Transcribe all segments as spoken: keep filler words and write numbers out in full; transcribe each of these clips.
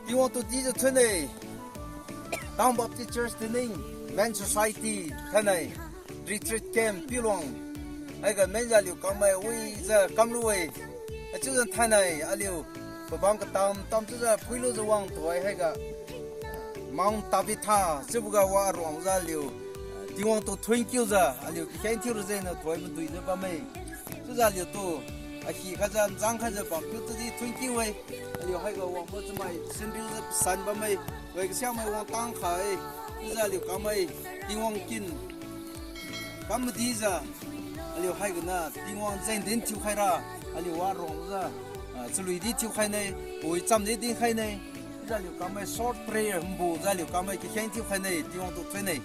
Tingwang tu dijiu thune. Town Baptist Church Tening, Men Society, thainai, Retreat Camp, Piluang. Haiga menjiu aliu kamai wijiu kamlu-e. Achiujiu thainai aliu pabam katam tam chiujiu phuilujiu wang tuai haiga Mount Tabitha chiuboga wa aruangjiu aliu Tingwang tu thuinkiujiu aliu kakheng thiura jengniu tuai maduijiu bamme. Chiujiu aliutu akhi khaijiu nzang khaijiu bampiu tudi thuinkiu-e. Aliu haiga wangbo chamai sinriujiu pasan bamme. Wai kasiamai wangtang kha-e. Chiujiu aliu kamai Tingwang kin kam madijiu aliu haiganiu Tingwang jengdin thiukhaira aliu waruangjiu, ah, chalui di thiukhaine, pui chamdi dinkhaine. Chiujiu aliu kamai short prayer mbujiu aliu kamai kakheng thiukhaine, Tingwang tu thuine.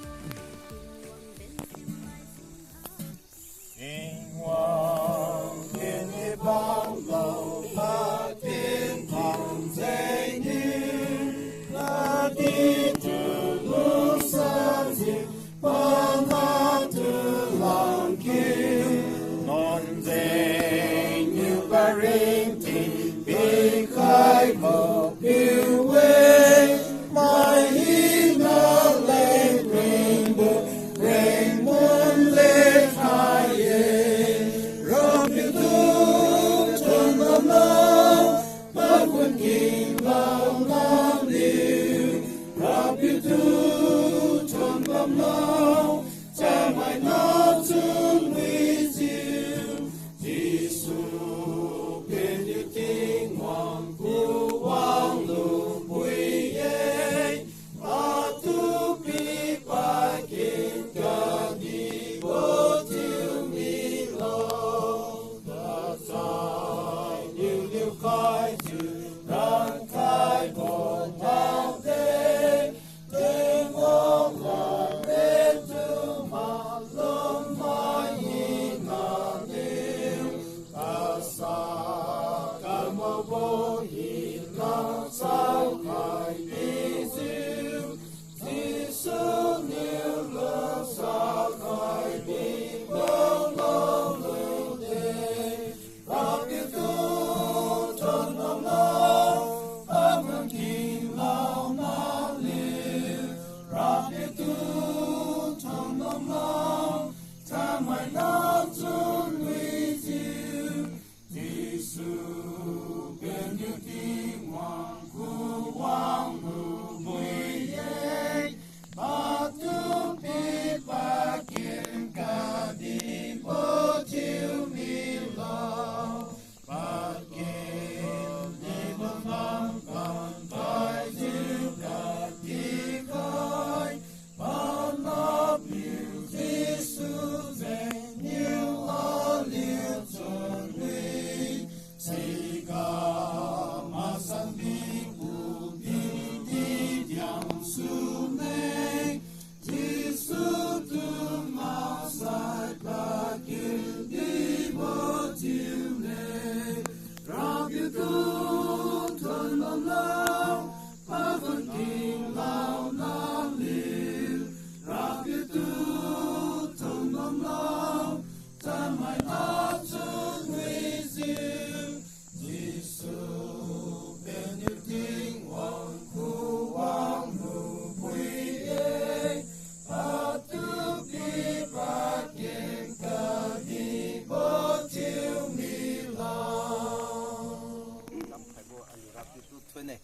Kamkhaibo aliu Rapiu tu thuine.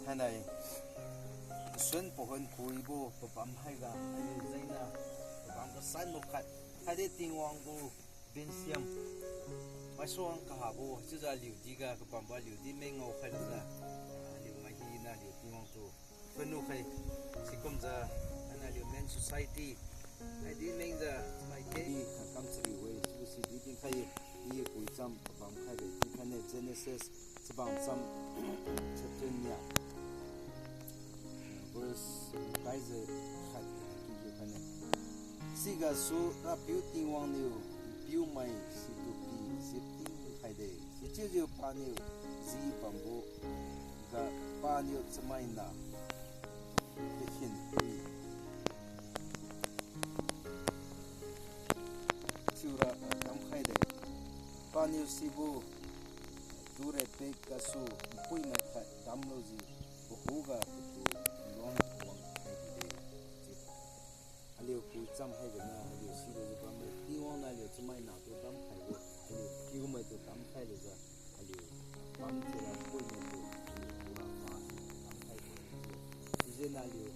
Thainai, sun pahon kuibo pabam haiga, aliu jengniu pabam kasanbo khat, khatdi Tingwang gu bensiam maisuang kahabo chiujiu aliu diga kabambo aliu di meng ngao khailujiu, aliu mai hina aliu Tingwang tu panu khai, sikumjiu, thainai aliu Men Society, haidi mengjiu mai ke, kam chariu-e, sibo si di dinkhai-e, i pui cham pabam khaide, dinkhai ne Genesis, chabam cham, chapter nia, verse kaijiu khat, kijiu khaine. Sigasu Rapiu Tingwang niu piumai situ pi jipting khaide, sichiujiu paniu ji bambo ga paniu chamaina pakhin pui thiura kamkhaide. Paniu sibo duredpad gasu npuimai khat damlujiu Khuga patu luang wang khai di de chiu. Aliu pui cham haiga na aliu silujiu bamme, Tingwang niu aliu chamai natu damkhaibo, aliu piumaitu damkhai lujiu, aliu pam thiura puimaitu, aliu pura pasi damkhaibo. Sijengniu aliu,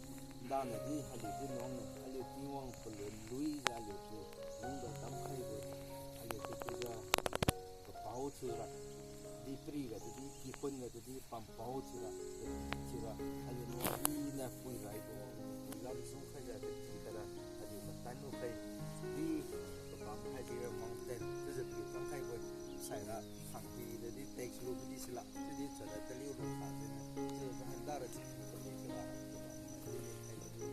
ndanadi aliu di luang ne, aliu Tingwang palun luijiu aliutu lungga damkhaibo, aliutu chiujiu, papao thiura, di pariga tudi, kikhunga tudi, pampao thiura, thiura, aliu nuan hina pui raibo, lam sungkhaijiu, di khaira, aliu matan lukhai, di, papam khai di ra mountain, chiujiu paliu kamkhaibo, saira, khangpi, di text lu di sila, chiudi chara taliu lungkha, chiujiu kahanda ra, chiujiu paliu kala, papam khai di khaibo, di,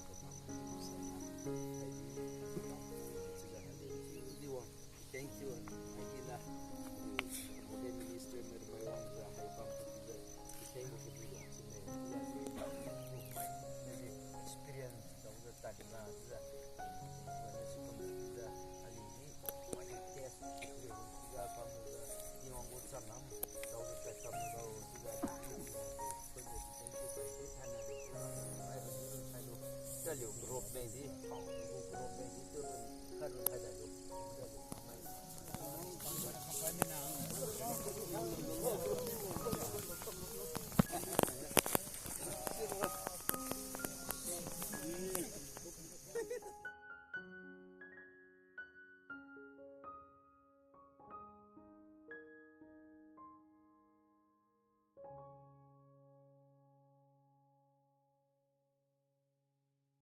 papam khai di, papam khai di, chiujiu aliu, chiudi wang, thank you, haikina, aliu, modern minister, Mermai wangjiu, hai bam, chiujiu, thank you, chiujiu wang, chiune, chiujiu, experience, daojiu tadna, chiujiu, wanajiu kumjiu, aliu di, wadi test, chiujiu, chiujiu, pamjiu, Tingwang gu changam, daojiu tadkamjiu, chiujiu, aliu, chiujiu, thank you, thank you, thank you, thank you, aliu, group mate di,